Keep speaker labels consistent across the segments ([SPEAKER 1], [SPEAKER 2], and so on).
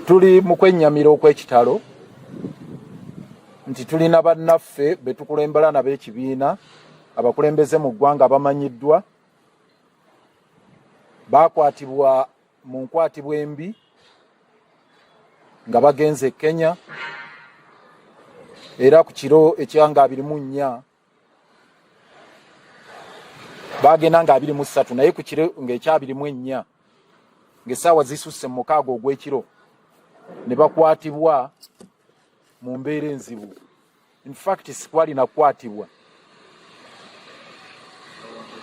[SPEAKER 1] Tuli mu kwennyamira okw'ekitalo nti tulina bannaffe be tukulembera nabo ekibiina, abakulembeze mu ggwanga abamanyiddwa, baakwatibwa mu nkwatibwa embi nga bagenze e Kenya, era ku kiro ekyanga 24 bagenda nga 23, naye ku kiro ng'ekya 24 ng'essaawa zisusse mu 6 ogw'ekiro ne bakwatibwa mu mbeera enzibu. In fact, sikwali nakwatibwa,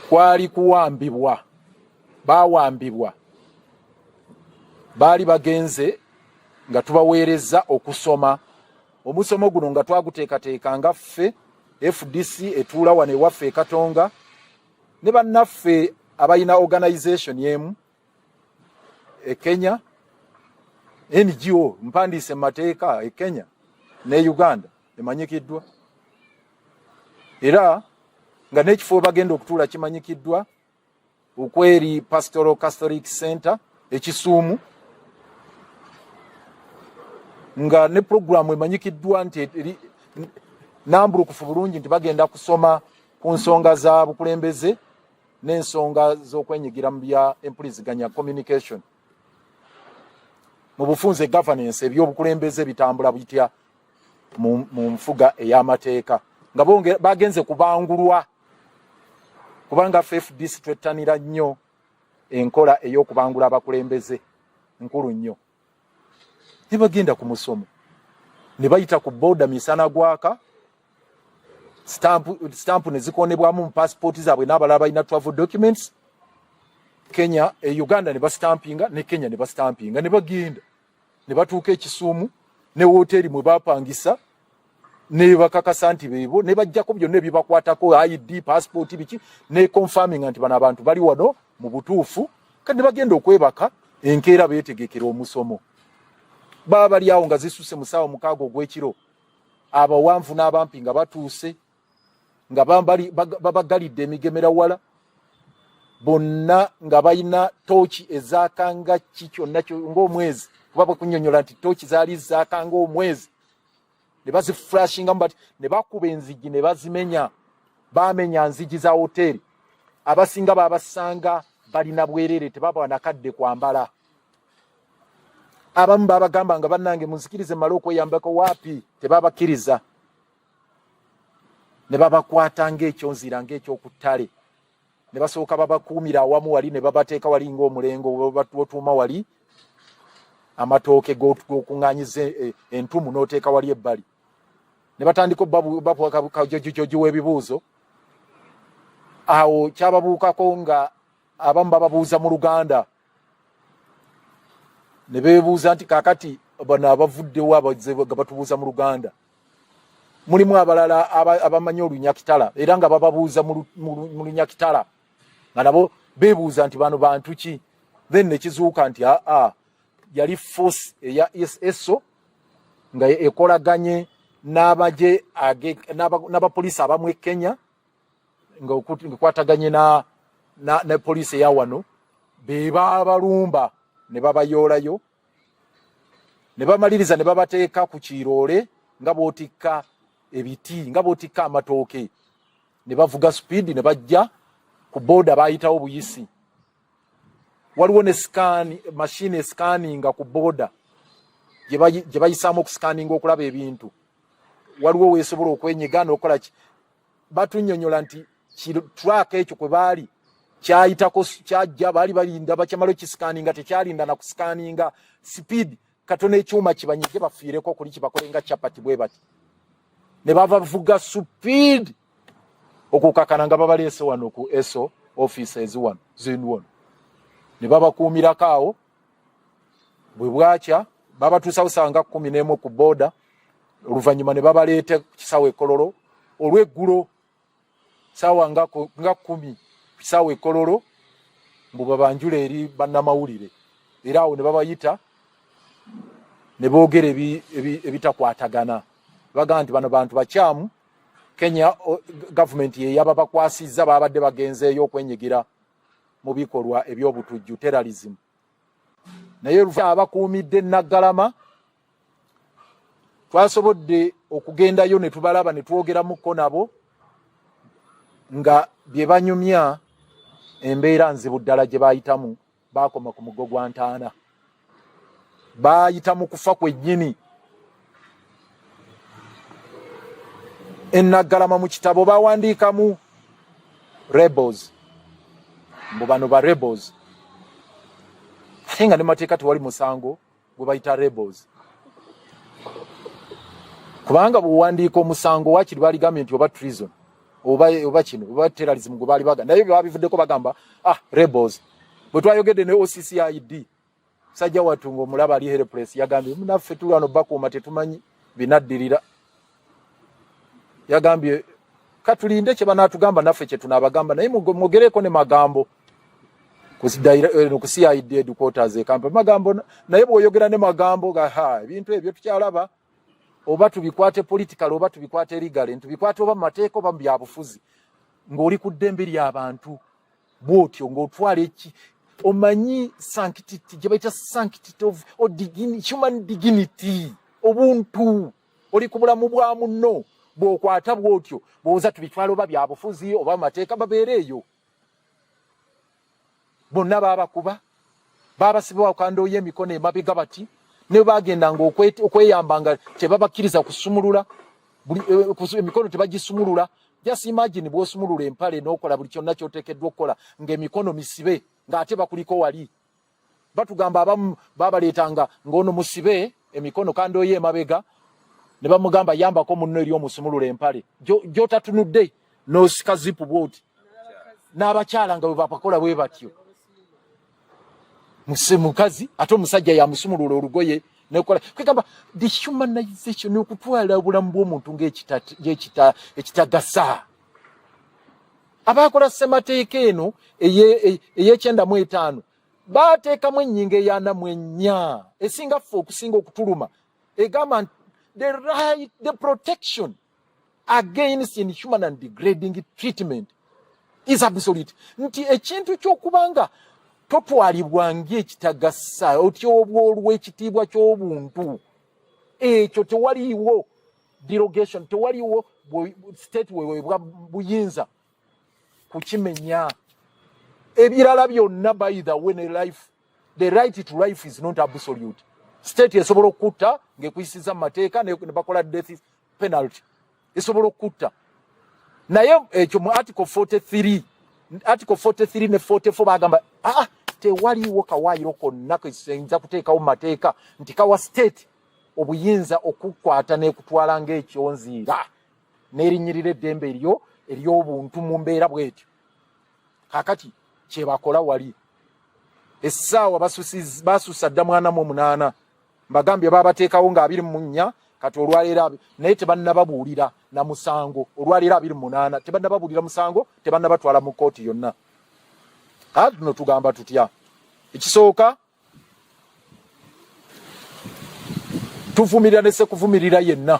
[SPEAKER 1] kwali kuwambibwa. Bawambibwa, baali bagenze nga tubaweereza okusoma. Omusomo guno nga twaguteekateeka nga ffe FDC etuula wano ewaffe e Katonga ne bannaffe abalina organization emu e Kenya, NGO mpandiise mu mateeka e Kenya ne Uganda emanyikiddwa, era nga n'ekifo bagenda okutuula kimanyikiddwa, Okweri Pastoral Catholic Center Ekisuumu, nga ne puroguramu emanyikiddwa nti nambulukufu bulungi nti bagenda kusoma ku nsonga za bukulembeze n'ensonga z'okwenyigira mu bya empuliziganya, communication, mu bufunze governance, ebyobukulembeze bitambula bitya mu nfuga ey'amateeka, nga bagenze kubangulwa, kubanga ffe FDC twettanira nnyo enkola ey'okubangula abakulembeze, nkulu nnyo. Ne bagenda ku musomo ne bayita ku boda misana gwaka, stampu ne zikonebwamu mu pasipooti zaabwe n'abalala balina travel documents. Kenya e Uganda ne bastampinga, ne Kenya ne bastampinga, ne bagenda ne batuuka Ekisuumu ne woteeri mwe bapangisa ne bakakasa nti beebo, ne bajjako byonna ebibakwatako, ID, passport, biki, ne confirming nti bano abantu bali wano mu butuufu. Kati ne bagenda okwebaka, enkeera beetegekera omusomo. Baba bali awo nga zisuse mu ssaawa 6 ogw'ekiro, abawanvu n'abampi nga batuuse, nga babagalidde emigemera wala, bonna nga balina tooki ezaakanga ki kyonna ng'omwezi, kuba bwekunyonyola nti tooki zaali zaakanga omwezi, ne baziflashingamu bati, ne bakuba enzigi ne bazimenya. Bamenya nzigi za woteeri. Abasinga babasanga balina bwerere, tebaba nakadde kwambala. Abamu babagamba nga, "Bannange, munzikirize mmale okweyambako." Waapi, tebabakkiriza, ne babakwata ng'ekyonzira, ng'ekyokuttale, ne basooka babakuumira awamu wali, ne babateeka wali ng'omulengo wotuuma wali amatooke g'okuŋŋaanyiza entumu n'oteeka wali ebbali, ne batandika bajojiwa ebibuuzo. Awo kyababuukako nga abamu bababuuza mu Luganda, ne beebuuza nti, "Kaakati bano abavuddewo nga batubuuza mu Luganda?" Mulimu abalala abamanyi Olunyakitala, era nga bababuuza mu Lunyakitala, nga nabo beebuuza nti, "Bano bantu ki?" Then nekizuuka nti aa yali force eya ESO nga ekolaganye n'amagye n'abapoliisi abamu e Kenya, nga ekwataganye ne poliisi eya wano, be babalumba ne babayoolayo, ne bamaliriza ne babateeka ku kiroole nga bw'otikka ebiti, nga bw'otikka amatooke, ne bavuga speed ne bajja ku booda. Bayitawo buyisi, waliwo ne scan machine escanninga ku booda gye bayisaamu okuscanninga okulaba ebintu. Waliwo weesobola okwenyiga n'okukola ki. Batunyonyola nti truck ekyo kwe baali kyayitako, kyajja, baali balinda bakyamala okiscanninga, tekyalinda na kuscanninga, speed katono ekyuma kibanyige bafiireko kuli kibakole nga chapati bwe bati, ne babavuga speed okukakana nga babaleese wano ku ESO offices wano zinu wano, ne babakuumirako awo. Bwe bwakya babatuusawo sawa nga 11 ku booda. Oluvannyuma ne babaleeta ku kisawo Ekololo olweggulo, saawa nga 10 ku kisawo Ekololo, mbu babanjula eri bannamawulire. Era awo ne babayita ne boogera ebitakwatagana. Bagamba nti bano bantu bakyamu, Kenya gavumenti yeyababakwasizza, babadde bagenzeeyo okwenyigira mu bikolwa ebyobutujju, terrorism. Naye abakuumidde Naggalama twasobodde okugendayo ne tubalaba ne twogeramuko nabo nga bye banyumya embeera nzibu ddala gye bayitamu. Bakoma ku mugo gwa ntaana, bayita mu kufa kwennyini. Enaggalama mu kitabo bawandiikamu rebels, mbu bano ba rebels, ate nga ne mateeka tewali musango gwe bayita rebels, kubanga bwewandiika omusango wakiri baligambye nti oba treason oba kino oba terrorism gwe baali baga, naye babivuddeko bagamba ah, rebels. Bwe twayogedde ne OC CID, sajja wattu ng'omulaba ali helpless, yagambye naffe tuli wano bakuuma, tetumanyi binaddirira. Yagambye katulinde kye banaatugamba naffe kye tunaabagamba, naye mwogereko ne magambo ku CID headquarters e Kampala. Magambo naye bw'oyogera ne magambo ga ebintu ebyo tukyalaba oba tubikwate political oba tubikwate legal, tubikwate oba mu mateeka oba mu byabufuzi, ng'oli ku ddembe ly'abantu bw'otyo ng'otwala eki omanyi sanctity gye bayita sanctity of human dignity, obuntu, oli ku bulamu bwa munno bw'okwata bw'otyo bw'oza tubitwala oba byabufuzi oba mateeka, babeere eyo bonna. Baabakuba, baabasibwa okandooyo emikono emabega bati, ne bagendanga okweyamba nga tebabakkiriza kusumulula emikono, tebagisumulula. Just imagine bw'osumulula empale n'okola buli kyonna ky'oteekeddwa okukola ng'emikono misibe, ng'ate bakuliko wali. Batugamba abamu babaleetanga ng'ono musibe emikono kandooyo emabega, ne bamugamba yambako munno eri omusumulula empale gy'otatunudde n'osika zipu bw'oti, n'abakyala nga bwe bapakola bwe batyo, mukazi ate omusajja yamusumulula olugoye nekola. Kwegamba dehumanization, okutwala obulamu bw'omuntu ng'ekitagasa. Abakola ssemateeka eno ey'ekyenda mu etaano bateekamu ennyingo ey'ana mu ennya esinga ffe okusinga okutuluma, egamba nti the right, the protection against inhuman and degrading treatment is absolute, nti ekintu ky'okubanga totwalibwa ng'ekitagasa, otyobwolwa ekitiibwa ky'obuntu, ekyo tewaliiwo derogation, tewaliiwo state weweebwa buyinza kukimenya. Ebirala byonna, by the way, ne life, the right to life is not absolute. State esobola okutta ng'ekuyisiza mu mateeka ne bakola death penalty, esobola okutta, naye ekyo mu article 43, article 43 ne 44 bagamba aa tewaliiwo kawaayiro konna keyinza kuteekawo mu mateeka nti kawa state obuyinza okukwata n'ekutwala ng'ekyonziira n'erinnyirira eddembe eryo ery'obuntu mu mbeera bw'etyo. Kakati kyebakola wali essaawa basusa dda 48. Mbagambye babateekawo nga 24, kati olwaleero, naye tebannababuulira na musango. Olwaleero 28, tebannababuulira musango, tebannabatwala mu kkooti yonna. Kati tuno tugamba tutya? Ekisooka, tuvumirira ne sekuvumirira yenna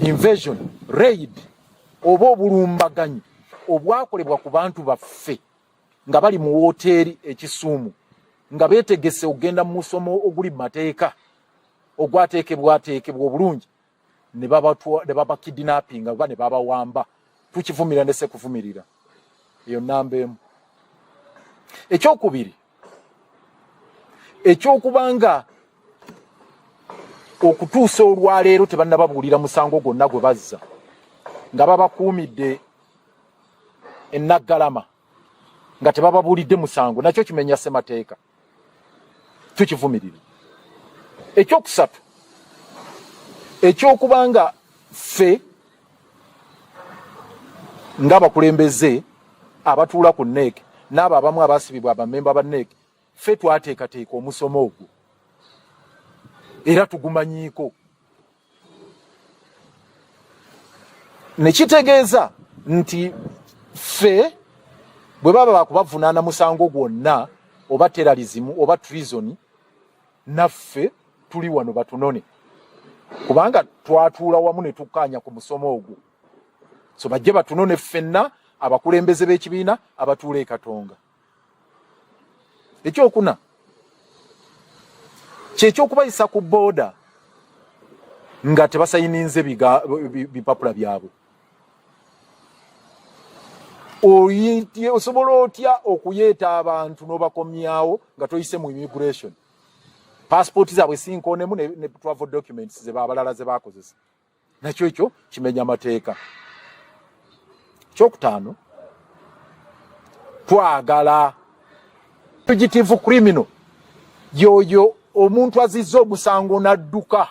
[SPEAKER 1] invasion, raid oba obulumbaganyi obwakolebwa ku bantu baffe nga bali mu woteeri ekisuumu, nga beetegese okugenda mu musomo oguli mu mateeka ogwateekebwateekebwa obulungi, ne babakidnappinga oba ne babawamba. Tukivumirira ne sekuvumirira. Eyo namba emu. Ekyokubiri, ekyokubanga okutuusa olwaleero tebannababuulira musango gwonna gwe bazza nga babakuumidde Enaggalama nga tebababuulidde musango, nakyo kimenya ssemateeka, tukivumirira. Ekyokusatu, ekyokubanga ffe ng'abakulembeze abatuula ku NEC n'abo abamu abasibibwa abamemba ba NEC, ffe twateekateeka omusomo ogwo era tugumanyiiko, nekitegeeza nti ffe bwe baba bakubavunaana musango gwonna oba terrorism oba treason, naffe tuli wano batunone, kubanga twatuula wamu ne tukkaanya ku musomo ogwo. So bajje batunone ffenna abakulembeze b'ekibiina abatuula e Katonga. Ekyokuna kyekyokubayisa ku booda nga tebasayininze bipapula byabwe. Osobola otya okuyeeta abantu n'obakomyawo nga toyise mu immigration? Passport zaabwe sinkonemu ne travel documents ze abalala ze bakozesa, nakyo ekyo kimenya amateeka. Kyokutaano, twagala fugitive criminal, yoyo omuntu azizza omusango n'adduka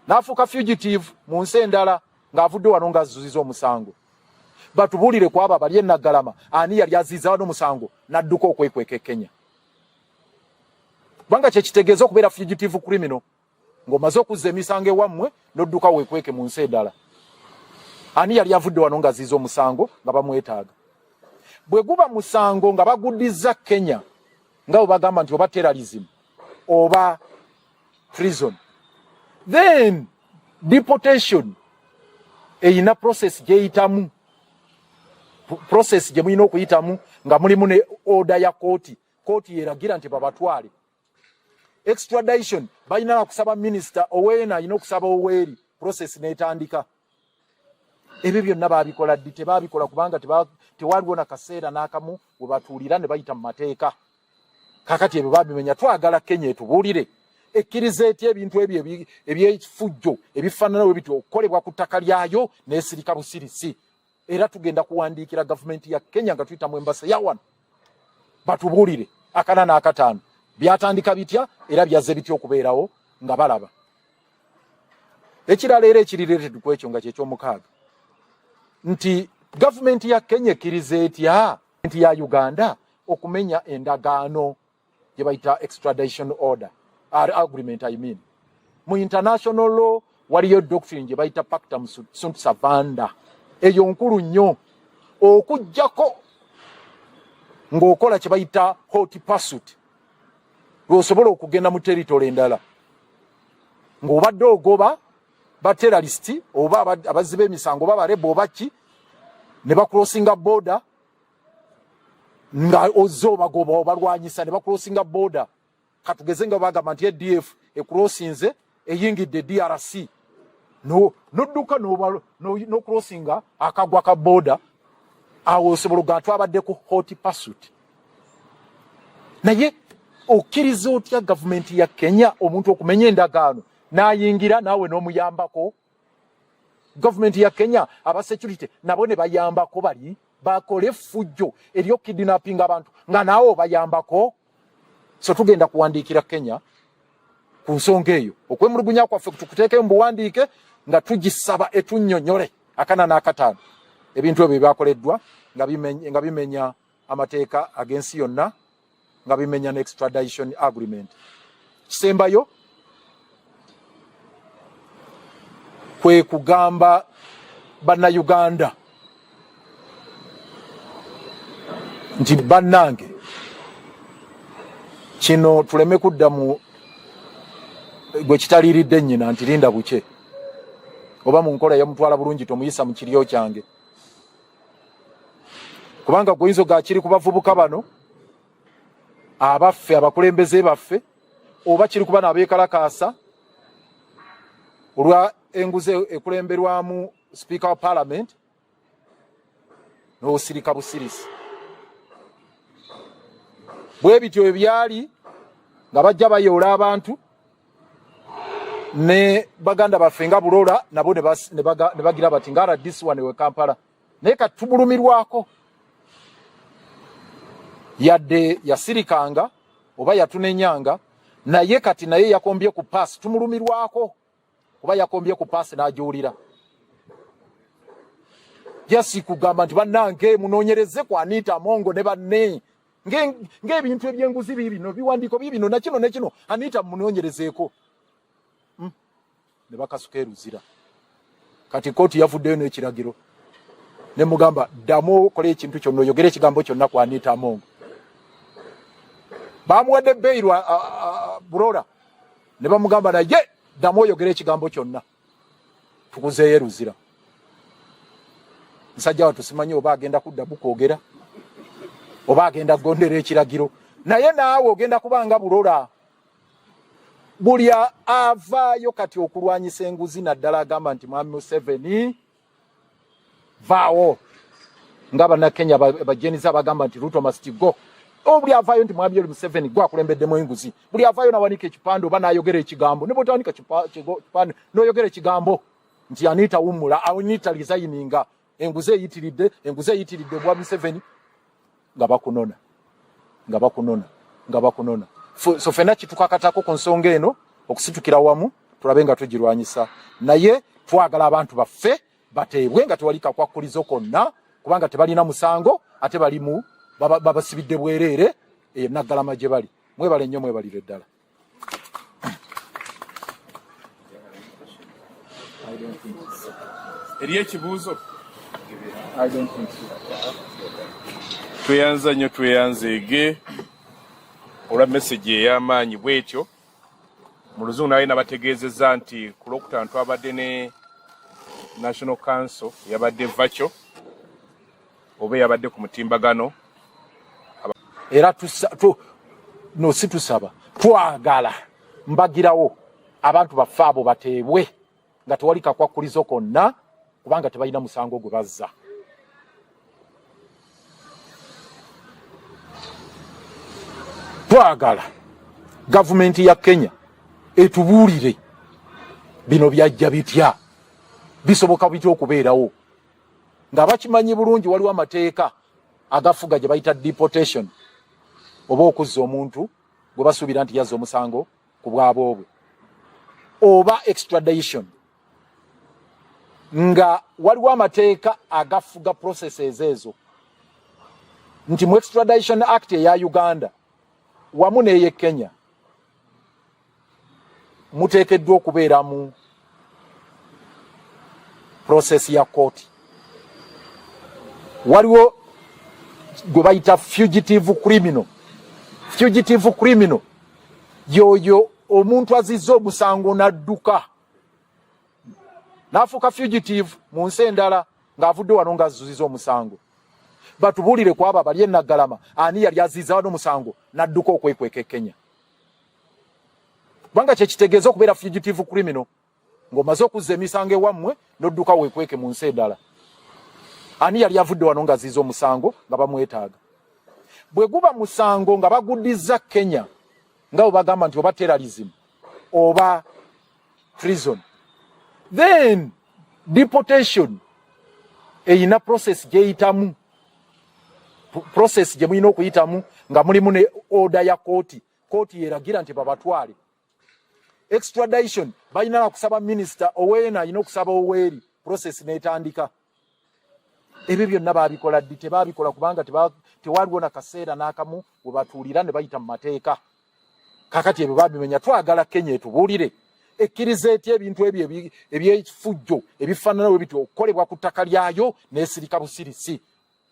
[SPEAKER 1] n'afuuka fugitive mu nsi endala ng'avudde wano ng'azuzizza omusango. Batubuulire ku abo abali e Naggalama, ani yali azizza wano omusango n'adduka okwekweka e Kenya? Kubanga kyekitegeeza okubeera fugitive criminal, ng'omaze okuzza emisango ewammwe n'odduka weekweke mu nsi endala. Ani yali avudde wano ng'aziiza omusango nga bamwetaaga? Bwe guba musango nga bagudizza Kenya, nga bwe bagamba nti oba terrorism oba treason, then deportation eyina process gyeyitamu, process gye mulina okuyitamu nga mulimu ne order ya kooti. Kooti yeragira nti babatwale. Extradition balina kusaba minisita oweena, alina okusaba oweeri, process netandika. Ebyo byonna babikola ddi? Tebabikola kubanga tewaliwo na kaseera n'akamu we batuulira ne bayita mu mateeka. Kakati ebyo babimenya. Twagala Kenya etubuulire ekkiriza etya ebintu ebyo ebyefujjo ebifaanana bwe bityo okukolebwa ku ttaka lyayo n'esirika busirisi. Era tugenda kuwandiikira gavumenti ya Kenya nga tuyita mu embassy ya wano, batubuulire akana n'akataano byatandika bitya era byazze bitya okubeerawo nga balaba. Ekirala era ekiri related ku ekyo nga kyekyomukaaga, nti gavumenti ya Kenya ekkiriza etya nti ya Uganda okumenya endagaano gye bayita extradition order agreement? I mean, mu international law waliyo doctrine gye bayita pactum sunt servanda. Eyo nkulu nnyo. Okugjako ng'okola kye bayita hot pursuit, lw'osobola okugenda mu territory endala ng'obadde ogoba ba terrorist oba abazzi b'emisango oba ba rebel oba ki, ne bacrossinga border nga ozze obagoba, obalwanyisa, ne bacrossinga border. Katugeze nga bagamba nti ADF ecrossinze, eyingidde DRC, nodduka nocrossinga akagwa ka border, awo osobola ogaa twabadde ku hot pursuit. Naye okkiriza otya gavumenti ya Kenya omuntu okumenya endagaano n'ayingira naawe n'omuyambako? Gavumenti ya Kenya aba security nabo ne bayambako, bali bakole effujjo eryokidnappinga abantu nga naawe obayambako. So tugenda kuwandiikira Kenya ku nsonga eyo. Okwemulugunya kwaffe tukuteekeyo mu buwandiike nga tugisaba etunnyonnyole akana n'akataano ebintu ebyo byakoleddwa nga bimenya amateeka ag'ensi yonna, nga bimenya ne extradition agreement. Kisembayo kwe kugamba Bannayuganda nti bannange, kino tuleme kudda mu gwe kitaliiridde nnyina nti linda bukye, oba mu nkola yamutwala bulungi tomuyisa mu kiryo kyange, kubanga guyinza oga kiri ku bavubuka bano abaffe abakulembeze baffe, oba kiri ku bano abeekalakaasa olwa enguzi ekulemberwamu sipiika wa parliament, n'osirika busirisi. Bwe bityo ebyali nga bajja bayoola abantu ne baganda baffe nga Bulola nabo ne bagira bati nga RDC wano we Kampala, naye kati tubulumirwako yadde yasirikanga oba yatunenyanga, naye kati naye yakombye ku paasi. Tumulumirwako kuba yakombye ku paasi n'agiwulira. Jasi kugamba nti bannange, munoonyereze ku Anita Amongo ne banne ng'ebintu ebyenguzi biibino, biwandiiko biibino, nakino nekino, Anita munoonyerezeeko. Ne bakasuka eruzira. Kati kooti yavuddeyo n'ekiragiro ne mugamba, ddamu okole ekintu kyonna, oyogere ekigambo kyonna ku Anita Amongo. Bamuwadde bail Bulola, ne bamugamba, naye ddamu oyogere ekigambo kyonna, tukuzeeyo eruzira. Musajja wattu simanyi oba agenda kuddamu kwogera. Oba agenda kugondera ekiragiro, naye naawe ogenda kubanga bulola. Buli avaayo kati okulwanyisa enguzi, naddala agamba nti Mwami Museveni vaawo, nga Bannakenya bajeniza abagamba nti Ruto must go. Buli avaayo nti Mwami Yoweri Museveni gwe akulembeddemu enguzi, buli avaayo nawanika ekipande oba n'ayogera ekigambo, ne bw'otawanika kipande n'oyogera ekigambo nti Anita wummula, Anita resigninga, enguzi eyitiridde, enguzi eyitiridde obwa Museveni, nga bakunona, nga bakunona, nga bakunona. So fenna kitukakatako ku nsonga eno okusitukira wamu tulabe nga tugirwanyisa, naye twagala abantu baffe bateebwe nga tewali kakwakkulizo konna, kubanga tebalina musango, ate balimu babasibidde bwereere eyo Naggalama gye bali. Mwebale nnyo, mwebalire ddala.
[SPEAKER 2] Eri ekibuuzo. Tweyanza nnyo, tweyanzeege olwa message ey'amaanyi bwetyo mu Luzungu. Naye nabategeezezza nti ku Lwokutaano twabadde ne National Council eyabadde vaco oba eyabadde ku mutimbagano.
[SPEAKER 1] Era no si tusaba, twagala mbagirawo abantu baffe abo bateebwe nga tewali kakwakkulizo konna, kubanga tebalina musango gwe bazza. Twagala gavumenti ya Kenya etubuulire bino byajja bitya, bisoboka bitya okubeerawo nga bakimanyi bulungi waliwo amateeka agafuga gye bayita deportation, oba okuzza omuntu gwe basuubira nti yazza omusango ku bwaboobwe, oba extradition, nga waliwo amateeka agafuga processes ezo, nti mu Extradition Act eya Uganda wamu n'eye Kenya muteekeddwa okubeera mu process ya kooti. Waliwo gwe bayita fugitive criminal. Fugitive criminal yoyo omuntu azizza omusango n'adduka n'afuuka fugitive mu nsi endala ng'avudde wano ng'azuziza omusango. Batubuulire ku abo abali e Naggalama, ani yali aziza wano omusango n'adduka okwekweka e Kenya? Kubanga kyekitegeeza okubeera fugitive criminal, ng'omaze okuzza emisango ewammwe n'odduka weekweke mu nsi endala. Ani yali avudde wano ng'aziiza omusango nga bamwetaaga? Bwe guba musango nga bagudizza Kenya, nga bwe bagamba nti oba terrorism oba treason, then deportation eyina process gyeyitamu, process gye mulina okuyitamu nga mulimu ne order ya kooti. Kooti yeragira nti babatwale. Extradition balina nakusaba minisita oweena, alina okusaba oweeri, process netandika. Ebyo byonna babikola ddi? Tebabikola, kubanga tewaliwo na kaseera n'akamu we batuulira ne bayita mu mateeka. Kakati ebyo babimenya. Twagala Kenya etubuulire ekkiriza etya ebintu ebyo ebyefujjo ebifaanana bwe bityo okukolebwa ku ttaka lyayo n'esirika busirisi.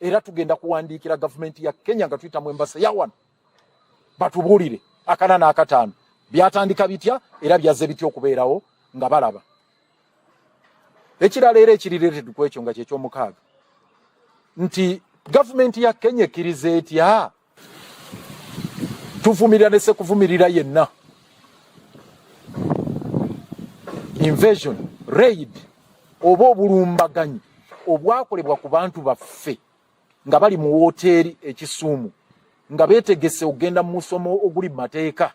[SPEAKER 1] Era tugenda kuwandiikira gavumenti ya Kenya nga tuyita mu embassy ya wano, batubuulire akana n'akataano byatandika bitya era byazze bitya okubeerawo nga balaba. Ekirala era ekiri related ku ekyo, nga kyekyomukaaga, nti gavumenti ya Kenya ekkiriza etya, tuvumirira ne sekuvumirira yenna, invasion, raid oba obulumbaganyi obwakolebwa ku bantu baffe nga bali mu woteeri ekisuumu, nga beetegese okugenda mu musomo oguli mu mateeka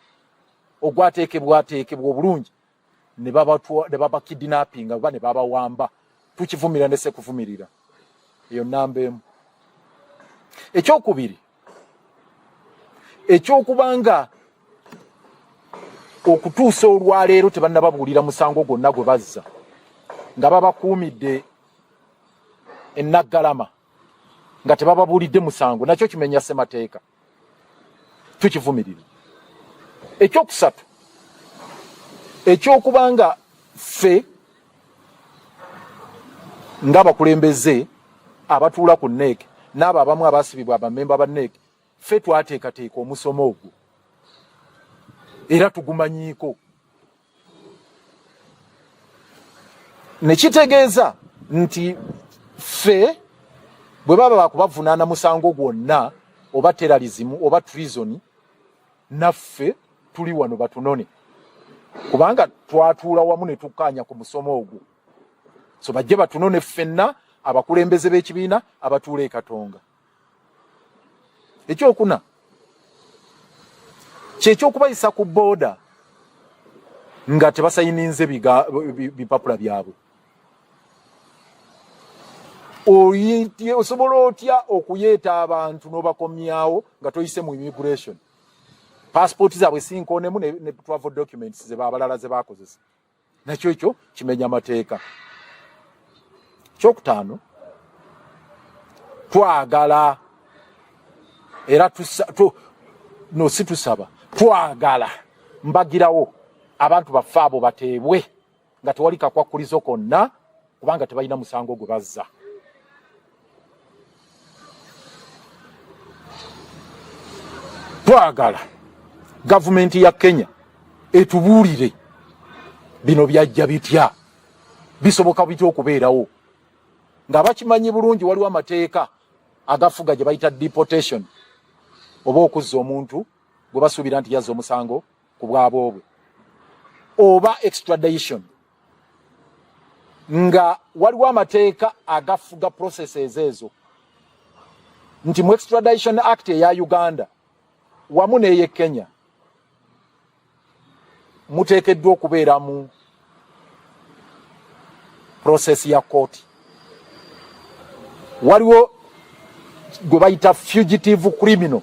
[SPEAKER 1] ogwateekebwateekebwa obulungi, ne babakidnappinga oba ne babawamba. Tukivumirira ne sekuvumirira. Eyo namba emu. Ekyokubiri, ekyokubanga okutuusa olwaleero tebannababuulira musango gwonna gwe bazza nga babakuumidde Enaggalama nga tebababuulidde musango, nakyo kimenya ssemateeka, tukivumirira. Ekyokusatu, ekyokubanga ffe ng'abakulembeze abatuula ku NEC n'abo abamu abasibibwa abamemba ba NEC, ffe twateekateeka omusomo ogwo era tugumanyiiko, nekitegeeza nti ffe bwe baba bakubavunaana musango gwonna. oba terrorism oba treason, naffe tuli wano batunone, kubanga twatuula wamu ne tukkaanya ku musomo ogwo. So bajje batunone ffenna abakulembeze b'ekibiina abatuula e Katonga. Ekyokuna kyekyokubayisa ku booda nga tebasayininze bipapula byabwe. Osobola otya okuyeeta abantu n'obakomyawo nga toyise mu immigration? Passport zaabwe sinkonemu ne travel documents ze abalala ze bakozesa, nakyo ekyo kimenya amateeka. Kyokutaano, twagala era no si tusaba, twagala mbagirawo abantu baffe abo bateebwe nga tewali kakwakkulizo konna, kubanga tebalina musango gwe bazza. Twagala gavumenti ya Kenya etubuulire bino byajja bitya, bisoboka bitya okubeerawo, nga bakimanyi bulungi waliwo amateeka agafuga gye bayita deportation, oba okuzza omuntu gwe basuubira nti yazza omusango ku bwaboobwe, oba extradition, nga waliwo amateeka agafuga processes ezo, nti mu Extradition Act eya Uganda wamu n'eye Kenya muteekeddwa okubeera mu process ya kooti. Waliwo gwe bayita fugitive criminal.